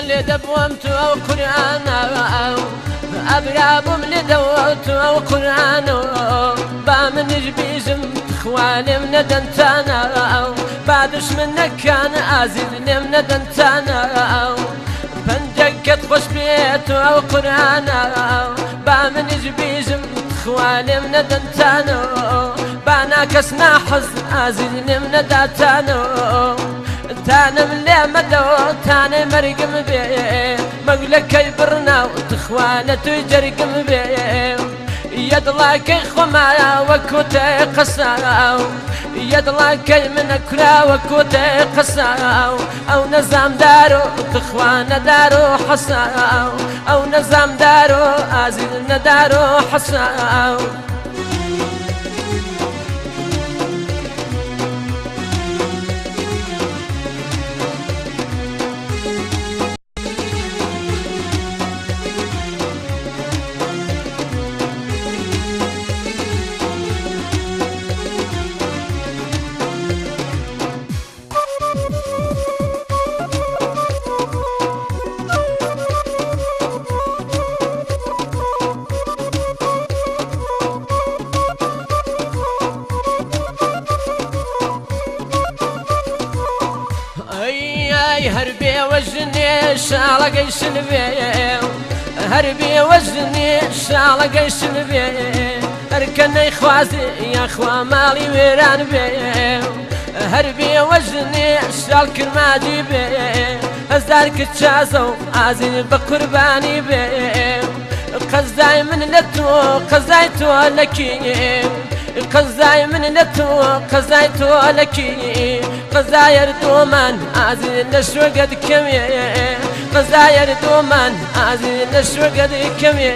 لێدەبووم تو ئەو قورئانە ئەبرابووم لێدەوە تو ئەو قورئانە با منیش بیژم تخوا لێم نەدەنتانە با دشمن نەکان ئازیز لێم نەدەنتانە پەنجەکەت خۆش بێت تو ئەو قورئانە با منیش بیژم تخوا لێم نەدەنتانە با ناکەس ناحەز ئازیز لێم نەداتانە تانم لێمەدەوە تانەی مەرگم بێ مەگلەکەی بڕنا و تخوا لە توی جەرگم بێ یەدڵاکەی خۆمایە وەکوتەی قەساو یەدڵاکەی منە کرا وەکوتەی قەساو ئەو نەزامدار و تخوا نەدار و حەساو ئەو نەزامدار و ئازیز نەدار و حەساو. هەربێ وەژنێ شاڵەگەی شلبێ هەربێ وەژنێ شاڵەگەی شلبێ هەرکە نەیخوازێ یاخوا ماڵی وێران بێ هەربێ وەژنێ شاڵ کرماجی بێ هەزار کچازە و ئازین بە قوربانی بێ قەزای من لە تۆ قەزای تۆ لەکی قەزای من لە تۆ قەزای تۆ لەکی قەزایەر دۆمان ئازین لە شوێگەت کەمێ قەزایەر دۆمان ئازین لە شوێگەت کەمێ.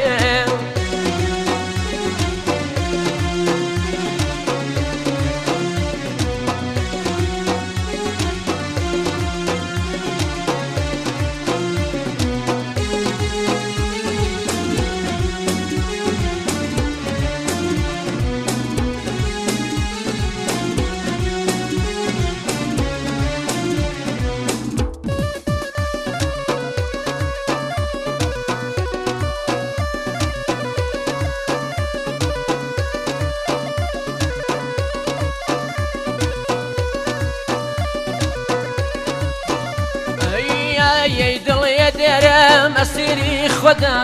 یەی دڵ دێرم ئەسیری خۆدا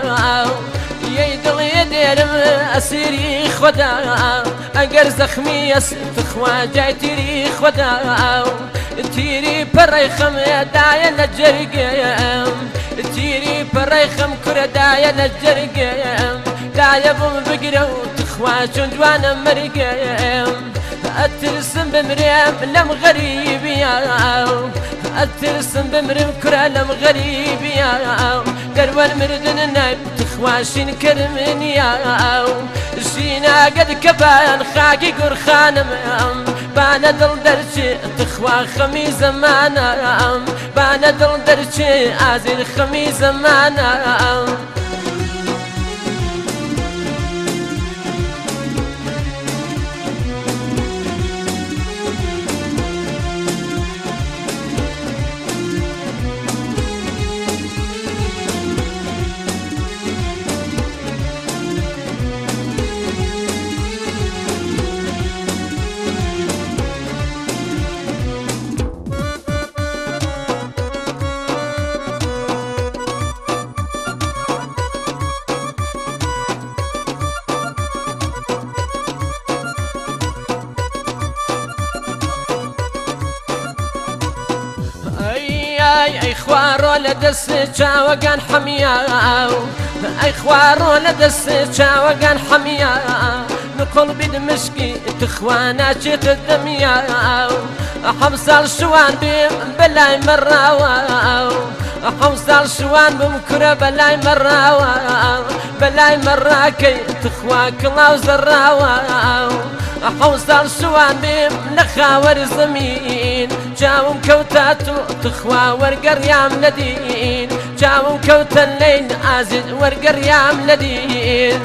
یەی دڵ دێرم ئەسیری خۆدا ئەگەر زەخمی ئەس تخوا جای تیری خۆدا تیری پەڕی خەم دایە لە جەرگم تیری پەڕی خەم کورە دایە لە جەرگم دایە بووم بگرە و تخوا چۆن جوانە مەرگم ئەترسم بمرێم لەم غەریبیا ئەترسم بمرم کورە لەم غەریبیا دەروەن مردن نایب تخواشین کردمنیا ژیناگەت کەبان خاکی گورخانم بانە دڵ دەرچێ تخوا خەمی زەمانم بانە دڵ دەرچێ ئازیر خەمی زەمانم. ئەی خوارۆ لە دەست چاوەگان حەمیا ئەی خوارۆ لە دەست چاوەگان حەمیا نقڵ بیدمشکی تخوا ناچێتە دەمیا حەمساڵ شوان بیم بەلای مەڕاوە حەمساڵ شوان بم کورە بەلای مەڕاوە بەلای مەڕاکەی تخوا کڵاو زەڕاوە حەوساڵ شوان بیم لە خاوەر زەمین چاوم کەوتە تو تخوا وەرگەڕیام لە دین چاوم کەوتە لەین ئازیز وەرگەڕیام لە دین.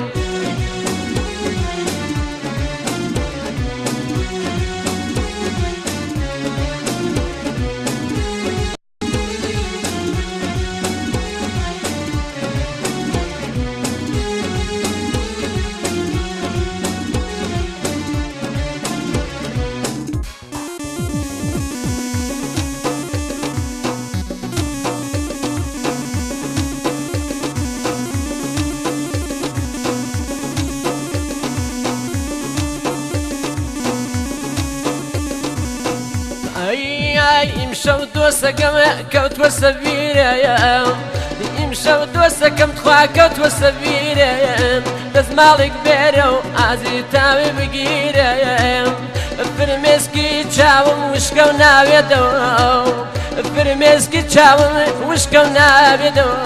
ئیمشەو دۆسەکەم کەوتوە سەبیرە ئیمشەو دۆسەکەم تخوا کەوتوە سەبیرە دەست ماڵێک بێرە و ئازی تاوێ بگیرە فرمێسکی چاوم وشکە و ناوێتەوە فرمێسکی چاوم وشکە و ناوێتەوە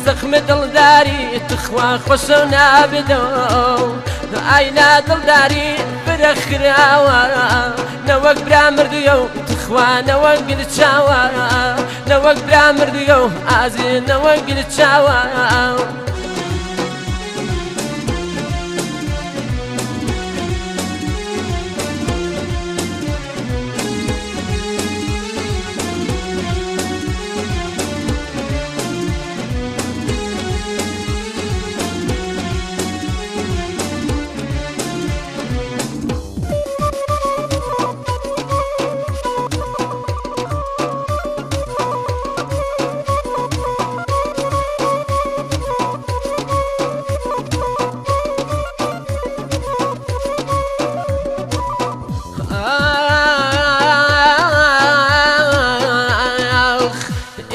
زەخمە دڵداری تخوا خۆشە و نابێتەوە ئاینا دڵداری فرە خراوە نەوەک برا مردیە و تخوا نەوەک گلچاوە نەوەک برا مردیە و ئازی نەوەک گلچاوە.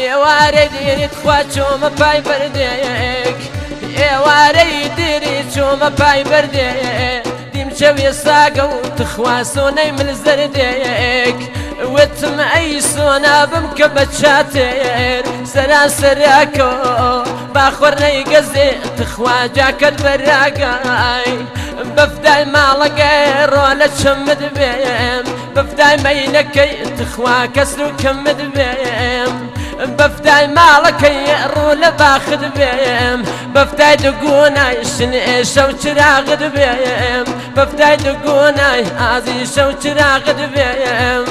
ئێوارەی دیری تخوا چۆمە پای بەردێک ئێوارەی دیری چۆمە پای بەردێک دیم چەوێ ساگە و تخوا سۆنەی مل زەردێک وتم ئەی سۆنا بم کە بە چاتێر سەراسەراکۆ باخۆر نەیگەزێ تخوا جاکەت بەراگای بەفدای ماڵەگەی ڕۆ لە چەمت بێم بەفدای مەینەکەی تخوا کەسر و کەمت بێم بەفدای ماڵەکەی ڕوو لە باخت بێم بەفدای دگۆنای شنێ شەو چراغت بێم بەفدای دگۆنای ئازی شەو چراغت بێم.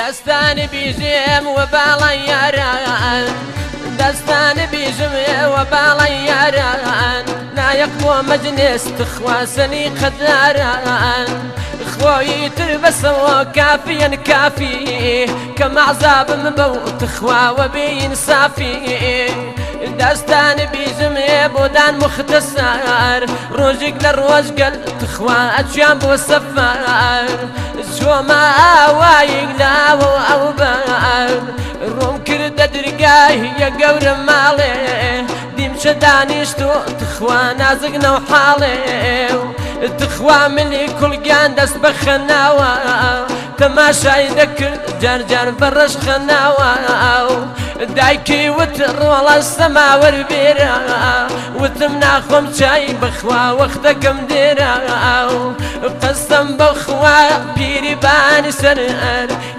دەستان بیژێم وە باڵای یاران دەستان بیژم وە باڵای یاران نایەق بۆ مەجنێس تخواسەنی قەداران خۆی تر بەسەوە کافیەن کافی کە مەعزابم بەو تخواوە بێ ئینسافی دەستان بیژم بۆدان مختەسار ڕۆژێک لە ڕۆژگەل تخوا ئەچیان بۆ سەفەر چۆمە ئاوایەک لاوە ئەو بەر ڕۆم کردە درگای یە گەورە ماڵێ دیمچە دانیشت و تخوا نازک نەوحاڵێ تخوا ملی کوڵگیان دەست بەخەناوە تەماشای دەکرد جار جار بەڕەش خەناوە دایکی وت ڕۆڵە سەماوەر بێرە وتم ناخۆم چای بەخوا وەختەکەم دێرە قەسەم بەخوا پیری بانی سەر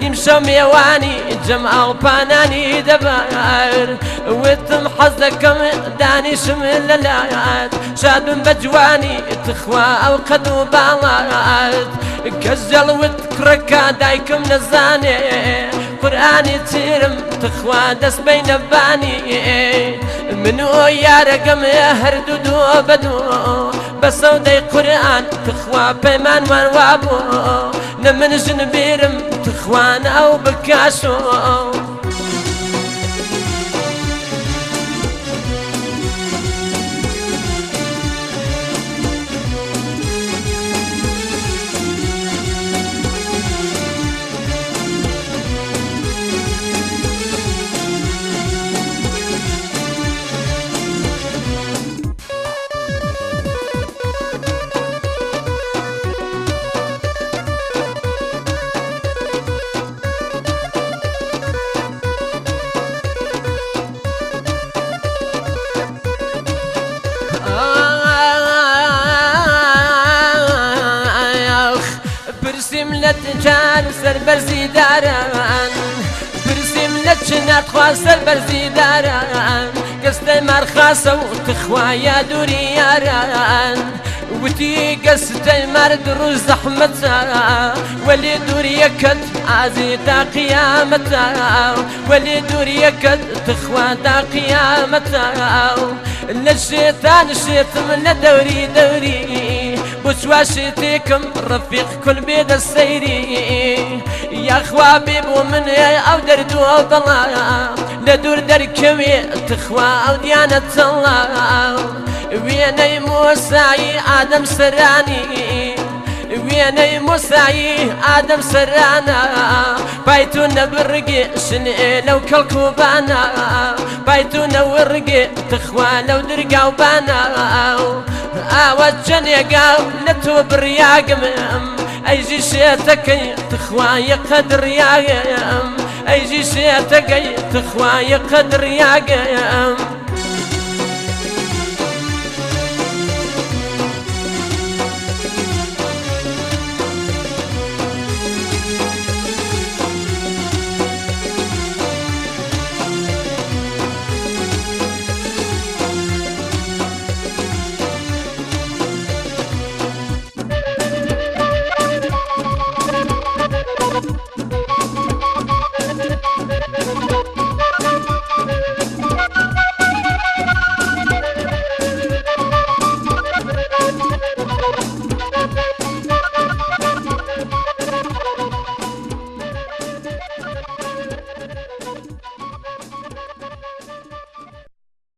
ئیمشەو مێوانی جەماڵ پانانی دەبار وتم حەز دەکەم دانیشم لەلات شادم بە جوانی تخوا ئەو قەد و باڵات کەس جەڵوت کوڕەکە دایکم نەزانێ قورئانی تیرم تخوا دەست بینە بانی من و یارەکەم هەردوو دوو بە دوو بە سەودەی قورئان تخوا پەیمانمان وابوو نە من ژن بیرم تخوان ئەو بکاشۆ. پرسیم لە جان سەربەرزی داران پرسیم لە چنار تخوا سەر بەرزی داران، گەستەی مار خاسە و تخوا یا دووری یاران. وتی گەستەی مار دڕ زەحمەتە، وەلی دووریەکەت ئازی تا قیامەتە، وەلی دووریەکەت تخوا تا قیامەتە. لە شێتان شێتم لە دەوری دەوری، بۆ چوا شێتێکم ڕەفیق کول بێدە سەیری. یاخوا بێ بۆ من ئەو دەرد و ئەو بەڵا، لە دوور دەرکەوێ تخوا ئەو دیانە تەڵا. وێنەی مۆسایی ئادەم سەرانی، وێنەی مۆسایی ئادەم سەرانە، پایتو نەبڕگێ شنێ لەو کەڵکوبانە، پایتو نەوڕگێ تخوا لەو درگاوبانە. ئاوە جەنێگا لە تۆ بڕیاگمم، ئەیژی شێتەکەی تخوایە قەدریاگەم، ئەیژی شێتەکەی تخوایە قەدریاگەم.